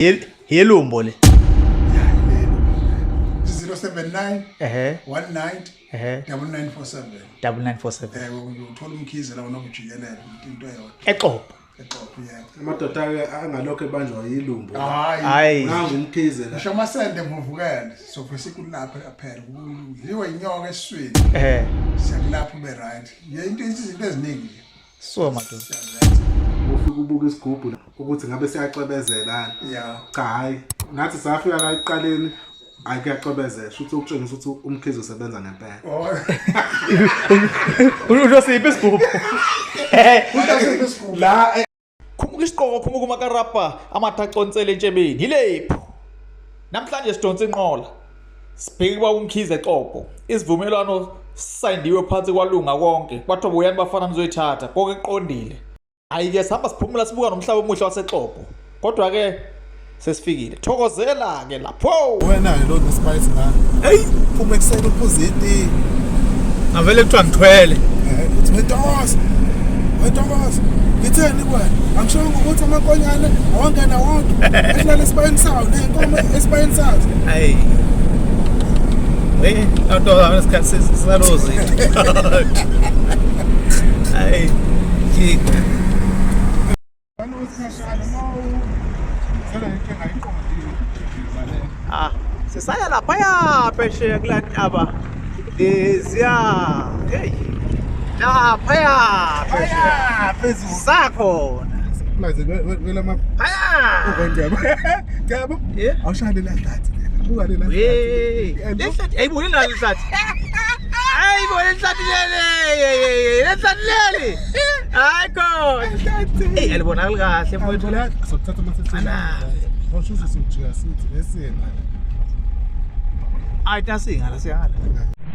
Yelumbo le. 079 Ehhe. 190 Ehhe. 9947. 9947. Uthola uMkhize la unokujikelele into eyodwa. Exopo. Exopo, yebo. Amadoda ke angalokho ebanjwa yilumbo. Hayi. Hayi. Nangu uMkhize la. Ngisho amasende vuvukele sofe sikulapha phela kudliwe inyoka esiswini. Ehhe. Siyakulapha ube right. Ye into izinto eziningi nje. So madoda. Siyazenza. Ufika ubuka isigubhu ukuthi ngabe siyacwebezelana. Yeah. Cha hayi, nathi safika la ekuqaleni hayi kuyacwebezela, shuthi ukutshengisa ukuthi uMkhize usebenza ngempela. Oh. Usho siphi isigubhu? Utasiphi La Khumuka isiqoko, khumuka umakarapa, amathe aconsele entshebeni. Yilephu. Namhlanje sidonsa inqola. Sibheke kuba uMkhize Exopo. Isivumelwano sisayindiwe phansi kwalunga konke. Kwathiwa buyani bafana nizoyithatha. Konke kuqondile. Hhayi-ke sihamba siphumula sibuka nomhlaba omuhle waseXopo. Kodwa-ke sesifikile. Thokozela-ke lapho. Wena-ke lo nespace ngani? Hey, phuma ekuseni uphuza iti. Ngavele kuthiwa ngithwele. Uthi wetokoza. Wetokoza. Ngitheni kuwena? Angishongo ukuthi amankonyane awangena wonke. Ehlala esibayeni sawo ney'nkomo esibayeni sazo. Hayi. Hey, awutoka ngesikhathi salozi. Hayi. Jika. Ah, sisaya laphaya phesheya kulaa ntaba leziya. Hey. Laphaya phesheya. Phezulu. Sakhona. Manje kwelama Phaya. ngiyabo. Ngiyabo. Yeah. Awushaya lela hlathi. Buka lela Hey, lehlathi ayiboni nalo lehlathi. Ayiboni lehlathi leli. Lehlathi leli. Hayi khona. Hey, alibonakali kahle mfowethu. Sokuthatha amathathu. Ana. Awushuze sokujika sithi lesiyena. Hayi tasinga la siyala.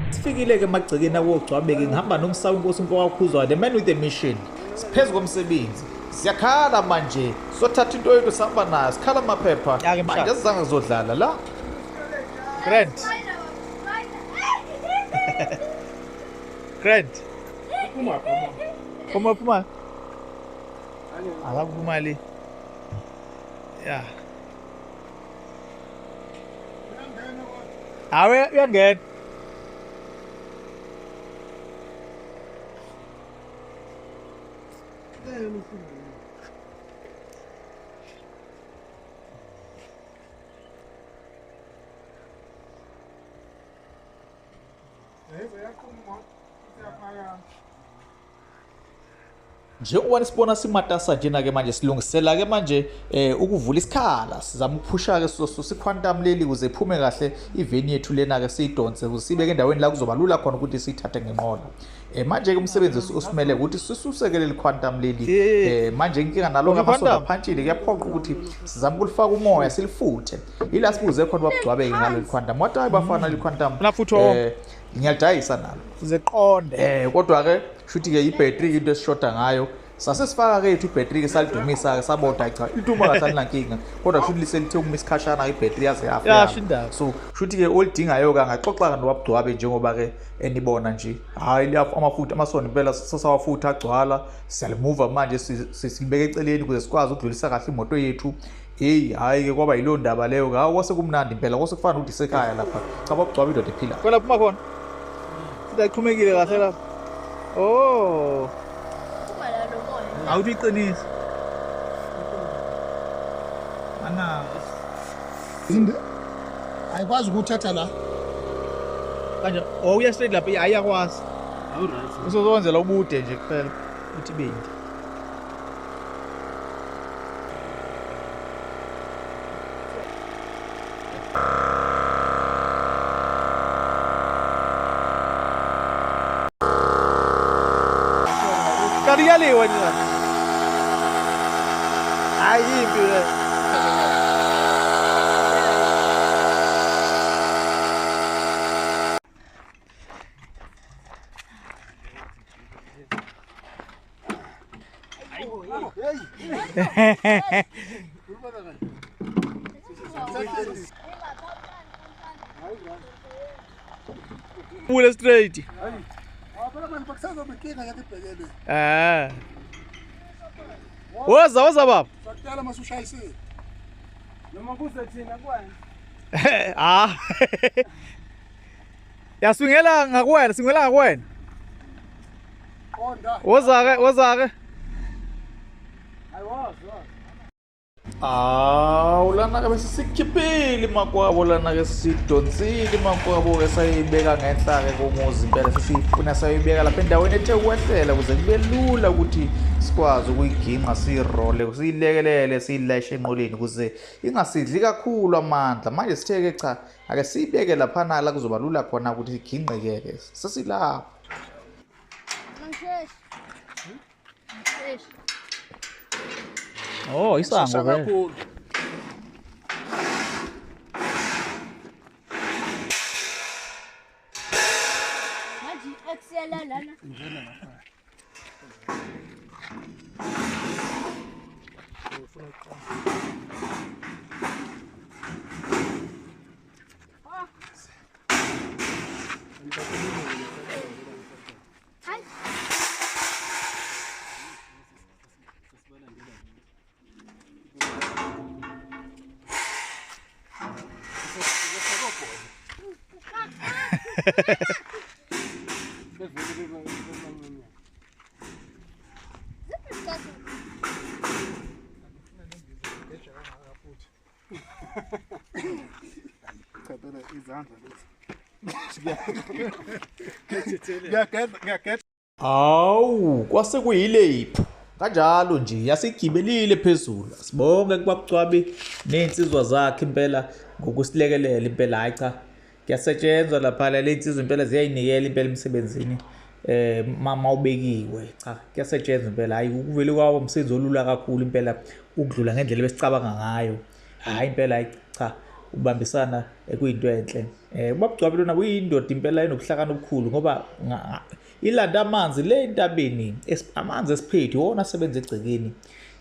Sifikile ke emagcekeni akogcwabeke ngihamba nomsawu inkosi umfowakakhuzwa the man with the mission. Siphezu komsebenzi. Siyakhala manje. Sothatha into yethu sihamba nayo. Sikhala amaphepha. Manje sizange kuzodlala la. Grant. Grant. Phuma phuma. Akaphuma le. Yeah. Awe uyangena. Njengoba nisibona simatasa njena-ke manje silungisela-ke manje ukuvula isikhala sizama ukuphusha-ke sosusa iquantum leli ukuze iphume kahle iveni yethu lena-ke siyidonse ukuze siyibeke endaweni la kuzoba lula khona ukuthi siyithathe ngenqola. Manje-ke umsebenzi osimele ukuthi sisuse-ke leli quantum leli. Manje inkinga nalo-ke amasondo aphantshile kuyaphoqa ukuthi sizame ukulifaka umoya silifuthe. Ila sibuze khona babugcwabe-ke ngalo quantum. Wathi hayi bafana leli quantum ngiyalidayisa nalo. Uzeqonde. Kodwa-ke shuthi-ke ibhetri into esishoda ngayo. Sase sifaka-ke yethu ibhetri-ke salidumisa-ke saboda cha iduma kahle alinankinga kodwa shuthi liselithe uma isikhashana ibhetri yaze yafa. Yasho indaba. So shuthi-ke olidingayo-ke angaxoxa-ke nobabugcwabe njengoba-ke enibona nje. Hhayi amafutha amasondo impela sasawafutha agcwala siyalimuva manje silibeka eceleni ukuze sikwazi ukudlulisa kahle imoto yethu. Hey hhayi-ke kwaba yileyo ndaba leyo hawu kwase kumnandi impela kwase kufana ukuthi isekhaya lapha. Cha babugcwabe indoda ephilayo. Kwela phuma khona. Sithi ayiqhumekile kahle lapha. Oh. Awuthi iqinise. Ana. Ayikwazi ukuthatha la. Kanje oh uya straight lapha ayakwazi. Uzokwenzela ubude nje kuphela uthi bindi. Kanti kuyaliwa nje. Hayi impi le. Bule straight. Phela manje bakusazoba inkinga yakhe ibhekene. Woza woza baba. Sakudala masushayisile. Noma kuze thina kuwena. Ah. Yaswingela ngakuwena, singela ngakuwena. Qonda. Woza ke, woza ke. Ayiwazi. Awu lana ke bese sikhiphile makwabo, lana ke sidonsile makwabo ke sayibeka ngenhla ke komuzi impela, sesifuna sayibeka lapha endaweni ethe ukwehlela ukuze kube lula ukuthi sikwazi ukuyiginqa siyirole, siyilekelele, siyilayishe enqoleni ukuze ingasidli kakhulu amandla. Manje sithe ke cha, ake siyibeke laphana la kuzoba lula khona ukuthi igingqike ke. Sesilapho. Oh, isango vele. Manje akusiyala lana. Awu, kwase kuyilephu. Kanjalo nje yasigibelile phezulu. Sibonge kuBab'Gcwabi nezinsizwa zakhe impela ngokusilekelela impela. Hayi cha, kuyasetshenzwa lapha, le insizwa impela ziyayinikela impela emsebenzini. Mama ubekiwe, cha kuyasetshenzwa impela. Hayi ukuvele kwawo umsebenzi olula kakhulu impela ukudlula ngendlela ebesicabanga ngayo. Hayi impela, hayi cha, ukubambisana kuyinto enhle. UBab'Gcwabi lona uyindoda impela enobuhlakani obukhulu ngoba ilanda amanzi le entabeni, amanzi esiphethu iwona asebenza egcekeni.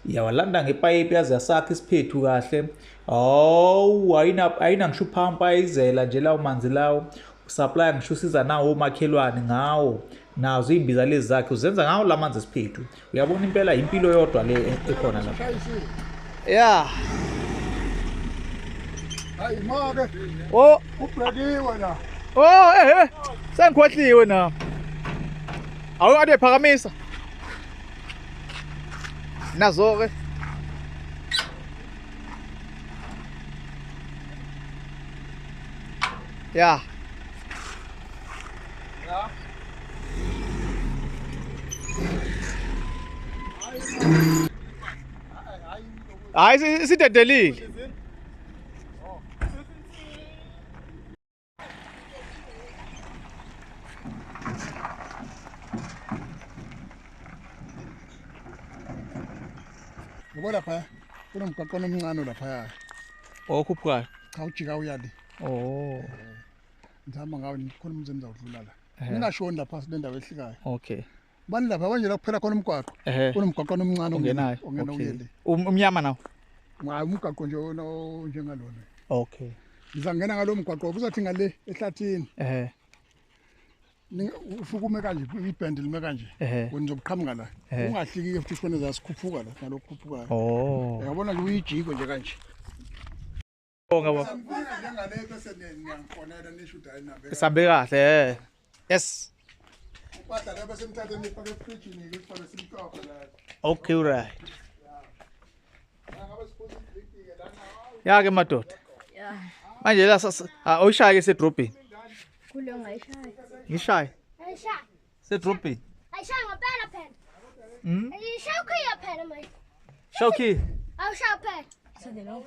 Iyawalanda ngepayipi yaze yasakha isiphethu kahle. Hawu, ayina ngisho uphampa ayizela nje lawo manzi lawo. Supply ngisho usiza nawo omakhelwane ngawo. Nazo iy'mbiza lezi zakhe uzenza ngawo la manzi esiphethu. Uyabona impela impilo yodwa le ekhona lapha. Yeah. Hayi make. Oh, ubrekiwe la. Oh, sengikhohliwe na. Awu ade phakamisa. Nazo ke. Yeah. Hayi sidedelile. Yabo lapha kunomgwaqo omncane lapha. Okhuphukayo. Cha ujika uyale. Oh. Ngihamba ngawo khona umzimba uzawudlula la. Ningashoni lapha silendawo ehlikayo. Okay. Bani lapha manje la kuphela khona umgwaqo. Kunomgwaqo omncane ongenayo. Ongena uyele. Umnyama nawo. Hayi umgwaqo nje njengalona. Okay. Ngizangena ngalo mgwaqo kuzothi ngale ehlathini. Ufukume kanje ibhende lime kanje. Wena uzoqhamuka la. Ungahliki futhi shone zasikhuphuka la nalokhuphuka. Oh. Uyabona nje uyijiko nje kanje. Bonga baba. Njengale bese niyangifonela nisho ukuthi ayinabe. Sihambe kahle. Yes. Impahla le bese nithathe nifake efrijini ke sifake simtophe la. Okay right. Ya ke madoda. Manje la awushaye sedrobheni. Kulo ngayishaya. Ngishaye. Ayishaya. Sedrobheni. Ayishaya ngempela phela. Ayishaya ukhiya phela manje. Shawukhiya. Awushaya phela.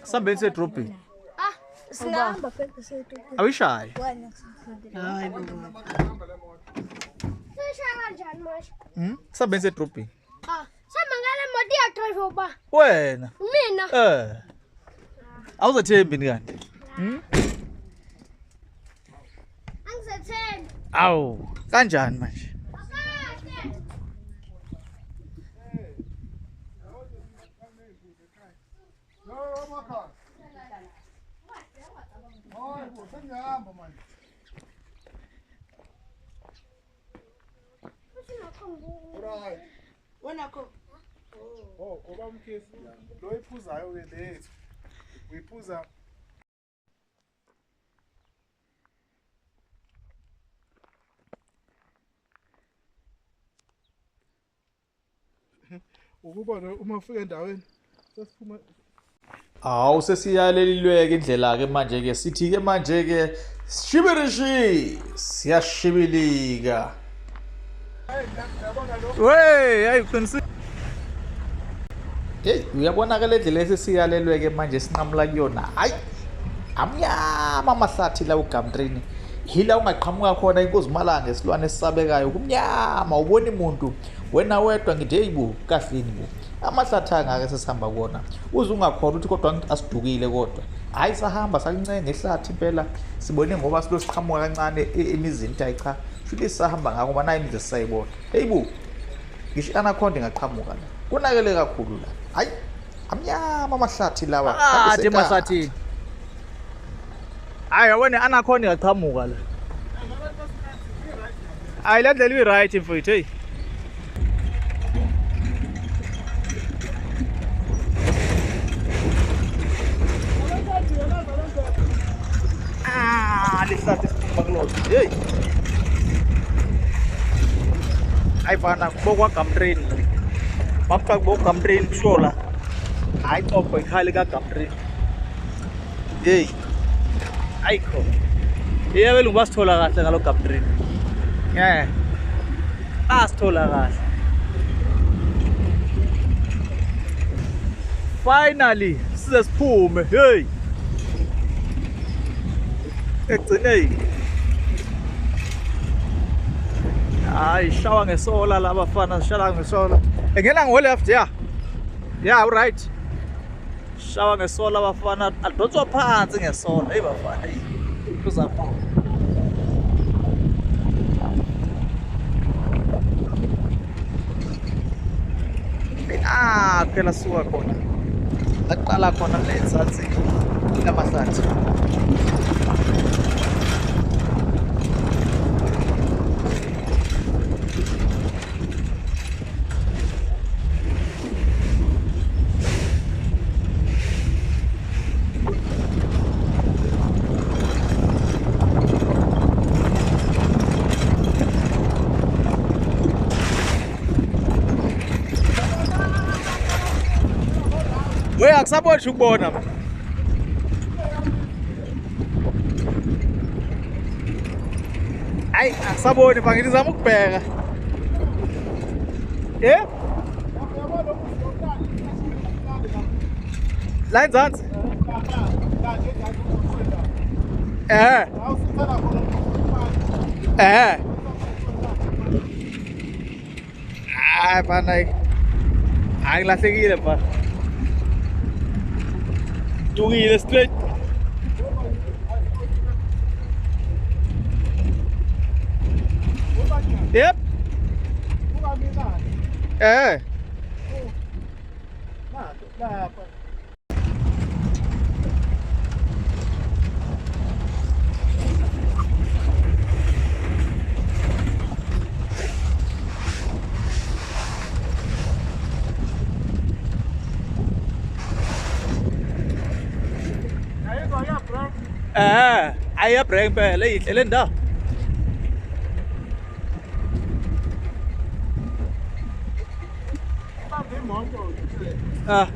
Sambeni sedrobheni. Ah, singahamba phela sedrobheni. Awushaye. Hayi bo. Sishaya kanjani manje? Sambeni sedrobheni. Ah, samba ngale moto iya drive uba. Wena. Mina. Awuzathembi ni kanti? Angizethembi. Awu, kanjani manje? Oh, ubamkhisi lo iphuzayo ke lethu. Uyiphuza ukubona uma ufika endaweni sesiphuma. Awu sesiyalelilweke indlela ke manje ke sithi ke manje ke shibirishi siyashibilika. Wey, hayi uqinisile. Hey, uyabona ke le ndlela esesiyalelweke manje sinqamula kuyona. Hayi, amnyama amahlathi la uGumtree. Hila ungaqhamuka khona inkozimalanga esilwane esisabekayo kumnyama ubona umuntu wena wedwa ngithi hey bo kahleni bo. Amahlathi angake sesihamba kuona uze ungakhona ukuthi kodwa asidukile kodwa hayi sahamba salincenga ihlathi impela sibone ngoba silo siqhamuka kancane emizini hayi cha shuthi sahamba ngakho ngoba nayi imizi sisayibona. Hey bo, ngisho anaconda ingaqhamuka la konakele kakhulu la. Hayi amnyama amahlathi lawa. Ade emahlathini. Hayi yabona anaconda ingaqhamuka la. Hayi le ndlela i-right mfowethu hey. Lihlathi siphuma kulona. Hey. Hayi fana kubo kwaGumtree. Bapha kubo Gumtree kusho la. Hayi xopho ikhaya lika Gumtree. Hey. Ayikho. Yebo belungu basithola kahle ngalo Gumtree. Yeah. Basithola kahle. Finally size siphume. Hey. Ekugcineni hayi shawa ngesola laba bafana sishala ngesola engena ngo left yeah yeah right shawa ngesola bafana adonswa phansi ngesola hey bafana hey kuzapha ah phela suka khona aqala khona lenzansi lamahlathi. We akusabona ukubona. Hayi akusaboni manje ngizama ukubheka. Eh? La enzansi. Eh. Eh. Hayi bana. Hayi lahlekile bana. Dukile straight. Yep. Eh. Ayabreak impela eyinhle le ndawo. Ah.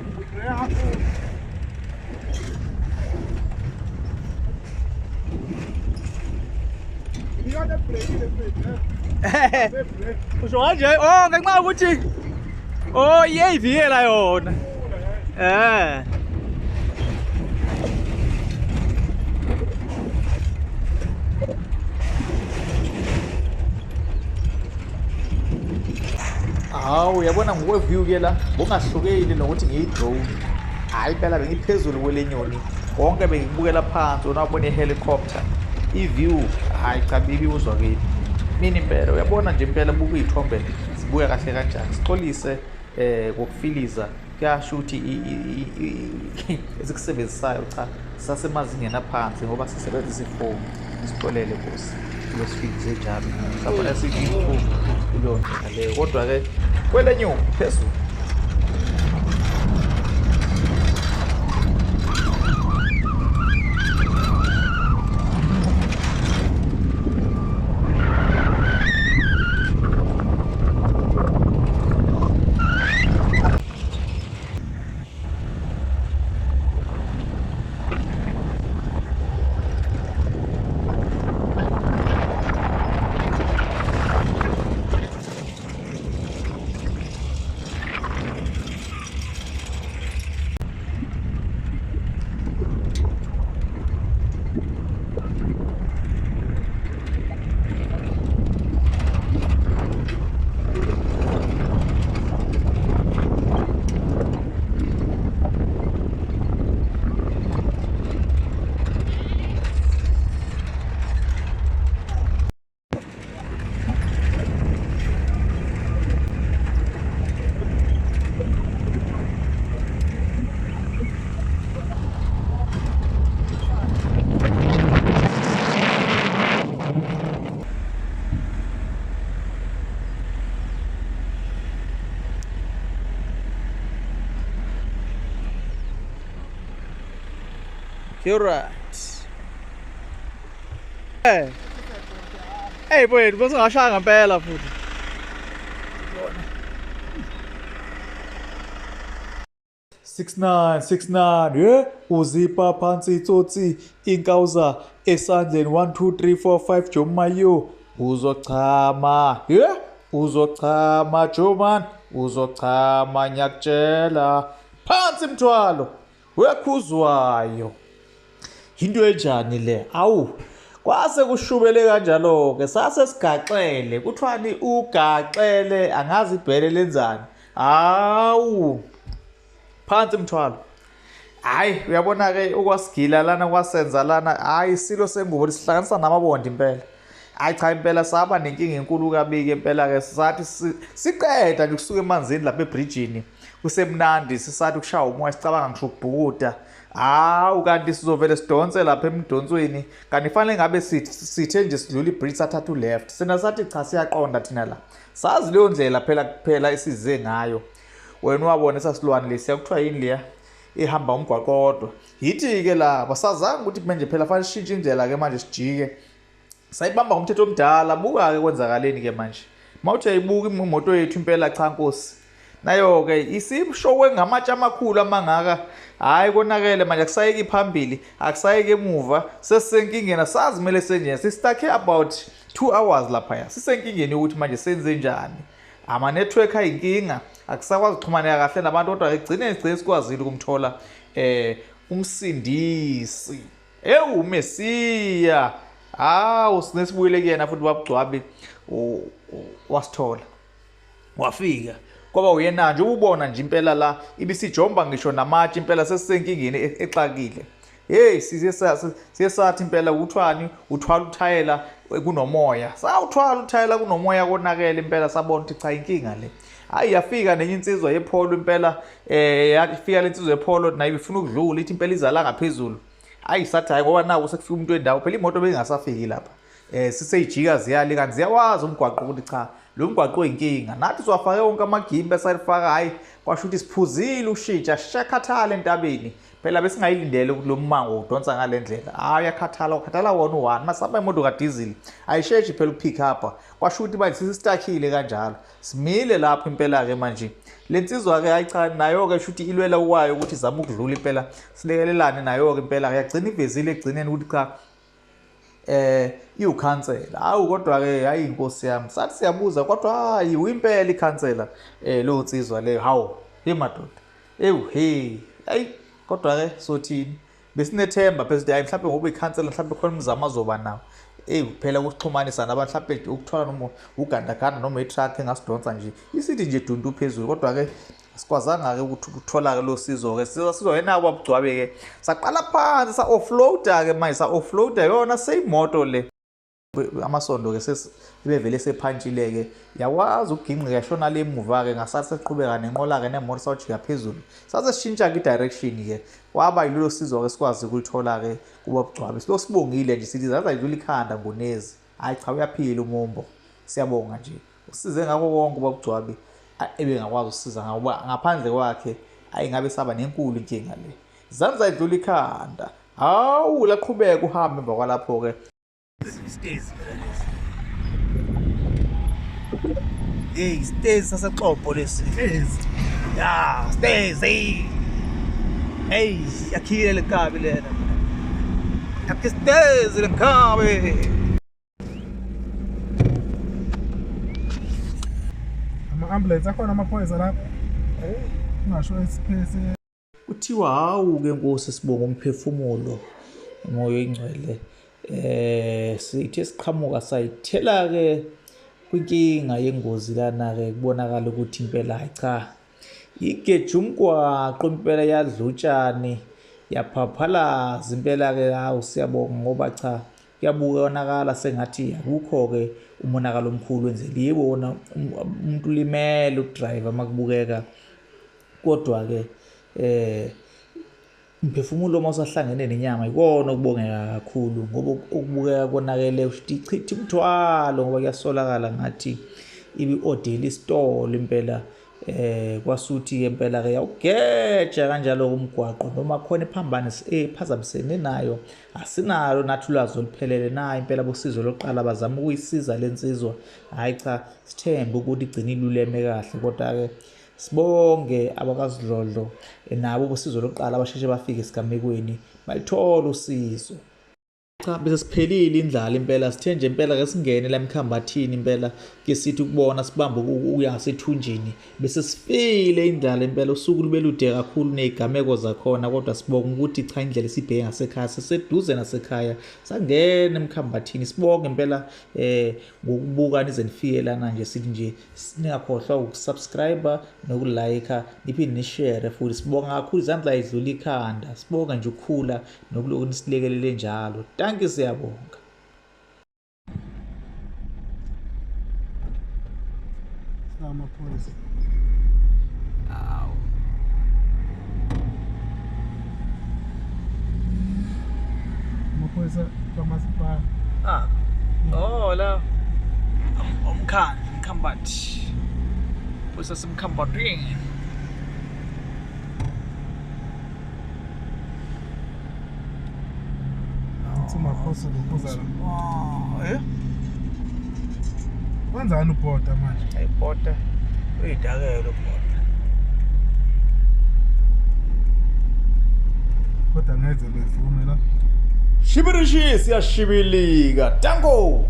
Usho kanje oh ngenxa yokuthi oh iyayivikela yona. Eh. Hawu uyabona ngokwe-view ke la ngokungahlukeli nokuthi ngiyi-drone. Hhayi impela bengiphezulu kwelenyoni konke bengikubukela phansi unabona i-helicopter i-view hhayi cha bibi uzwakele mina impela uyabona nje impela buka iy'thombe zibuya kahle kanjani. Sixolise ngokufiliza kuyasho ukuthi esikusebenzisayo cha sasemazingeni aphansi ngoba sisebenzisa ifoni. Sixolele Nkosi kulesifilize njalo sabona siyi-improve kuleyo ndlela leyo kodwa-ke kwelenyoni phezulu. You're right. Hey. Hey boy, bese ngashaya ngempela futhi. 69 69 yeah, uzipa phansi itsotsi inkawuza esandleni 1 2 3 4 5 Jomayo uzochama, yeah, uzochama Joman, uzochama ngiyakutshela, phansi mthwalo uyakhuzwayo. Into enjani le? Awu, kwase kushubele kanjalo ke, sase sigaxele, kuthiwani ugaxele, angazi ibhele lenzani. Awu, phansi mthwalo. Hayi, uyabona ke ukwasigila lana kwasenza lana, hayi isilo sengubo lisihlanganisa namabondi impela. Hayi cha impela saba nenkinga enkulu kabiki impela ke, sathi siqeda nje kusuka emanzini lapha ebridgini, kusemnandi sisathi kushaya umoya sicabanga ngisho ukubhukuda. Hawu, kanti sizovele sidonse lapha emdonsweni, kanti fanele ngabe sithe nje sidlula ibridge sathatha uleft. Sina sathi cha siyaqonda thina la, sazi leyo ndlela phela kuphela esize ngayo. Wena wabona esasilwane lesiya kuthiwa yini leya ihamba umgwaqo kodwa yithi-ke lapha sazange ukuthi manje phela fanele sishintshe indlela ke manje sijike, sayibamba ngomthetho omdala. Buka-ke kwenzakaleni-ke manje, uma uthi uyayibuka imoto yethu impela, cha nkosi, nayo-ke isishowe ngamatshe amakhulu amangaka. Hhayi konakele manje, akusayeki phambili, akusayeki emuva, sesisenkingeni, asazi kumele senjeni. Sistakhe about 2 hours laphaya, sisenkingeni yokuthi manje senze njani. Ama-network ayinkinga, akusakwazi ukuxhumaneka kahle nabantu, kodwa ekugcineni sigcine sikwazile ukumthola umsindisi, ewu Mesiya. Hawu, sigcine sibuyele kuyena futhi babugcwabi wasithola, wafika kwaba uyena nje ubona nje impela la ibisijomba ngisho namatshe impela, sesisenkingeni exakile. Hey, siye sathi impela uthwani uthwala uthayela kunomoya, sawuthwala uthayela kunomoya, konakele impela, sabona ukuthi cha inkinga le. Hayi, yafika nenye insizwa yepholo impela, yafika le nsizwa yepholo nayo ifuna ukudlula, ithi impela izala ngaphezulu. Hayi sathi hayi ngoba naku sekufika umuntu wendawo phela, imoto bengasafiki lapha, siseyijika ziyale kanti ziyawazi umgwaqo ukuthi cha lo mgwaqo uyinkinga, nathi siwafake wonke amagimbi esayifaka. Hayi kwasho ukuthi siphuzile ushintsha, sishakhathala entabeni phela, besingayilindele ukuthi lo mmango udonsa ngale ndlela. Hayi uyakhathala, ukhathala wona u-one masihamba imoto kadizili ayisheshi phela ukupick up, kwasho ukuthi manje sisitakhile kanjalo, simile lapho impela-ke manje. Le nsizwa-ke hayi cha nayo-ke shuthi ilwela ukwayo ukuthi izame ukudlula impela, silekelelane nayo-ke impela, yagcina ivezile ekugcineni ukuthi cha iwukhansela. Hawu kodwa-ke hayi inkosi yami, sathi siyabuza kodwa hayi uyimpela ikhansela leyo nsizwa leyo. Hawu he madoda, ewu he, hayi kodwa-ke sothini, besinethemba phela ukuthi hayi mhlawumbe ngoba ikhansela mhlawumbe khona umzamo azoba nawo, eyi phela ukuxhumanisa nabantu mhlawumbe ukuthola noma ugandaganda noma i-truck engasidonsa nje isithi nje duntu phezulu. Kodwa-ke sikwazanga-ke ukuthi ukuthola-ke lo sizo-ke, sizo yena babugcwabe-ke, saqala phansi sa-offloada-ke manje, sa-offloada yona seyimoto le, amasondo-ke ibevele sephantshile-ke, yakwazi ukugingqika yashona le emuva-ke, ngasathi sesiqhubeka nenqola-ke nemoto sawujika phezulu, sase sishintsha-ke i-direction-ke, kwaba yilolo sizo-ke sikwazi ukulithola-ke kubabugcwabe. Silo sibongile nje sithi zaza yidlula ikhanda ngonezi. Hhayi cha uyaphila umumbo, siyabonga nje, usize ngakho konke ubabugcwabe ebengakwazi ukusiza ngoba ngaphandle kwakhe ayi ngabe saba nenkulu inkinga le. Zanza idlula ikhanda, hawu laqhubeka uhambe emva kwalapho-ke. Stezi lesi. Hey, stezi sasexopo lesi. Stezi. Ya, stezi. Hey, yakhile le nkabi lena. Yakhe stezi le nkabi. Ama-ambulance akhona, amaphoyisa lapha. Ungasho esiphesi. Kuthiwa hawu ke Nkosi sibonga umphefumulo umoya oyingcwele. Sithe siqhamuka sayithela ke kwinkinga yengozi lana ke, kubonakala ukuthi impela hayi cha igeja umgwaqo impela, yadla utshani yaphaphalaza impela ke. Hawu siyabonga ngoba cha kuyabonakala sengathi akukho ke umonakalo omkhulu wenzekile. Yebo wona umuntu ulimele ukudrive makubukeka, kodwa ke umphefumulo uma usahlangene nenyama ikona okubongeka kakhulu, ngoba ukubukeka konakele usho ichitha umthwalo, ngoba kuyasolakala ngathi ibi-odela isitolo impela Kwasuthi impela ke yawugeja kanjalo umgwaqo, noma khona iphambane ephazamisene nayo, asinalo nathi ulwazi oluphelele na impela bosizo lokuqala bazama ukuyisiza lensizwa. Hayi cha, sithembe ukuthi igcine iluleme kahle, kodwa ke sibonge abakaZidlodlo nabo bosizo lokuqala abasheshe bafike esigamekweni balithola usizo. Cha, bese siphelile indlala impela, sithe nje impela ke singene la emkhambathini impela ke sithi ukubona sibambe ukuya sethunjini, bese sifile indlala impela. Usuku lube lude kakhulu nezigameko zakhona, kodwa sibonga ukuthi cha indlela esibheke ngasekhaya siseduze nasekhaya, sangena emkhambathini. Sibonge impela ngokubuka nize nifike lana nje, sithi nje ningakhohlwa ukusubscribe nokulike niphinde nishare futhi. Sibonga kakhulu, izandla idlula ikhanda, sibonga nje ukukhula nokuloku nisilekelele njalo. Dankie, siyabonga. Amaphoyisa. Awu. Amaphoyisa kamasipala. Ah. Oh la. Umkhandlu, umkhambathi. Phoyisa semkhambathini. Uthi umakhosi lokhuza la. Oh, eh? Wenzani ubhoda manje? Hey bhoda. Uyidakelo bhoda. Kodwa ngeze bevume la. Shibirishi siyashibilika. Danko.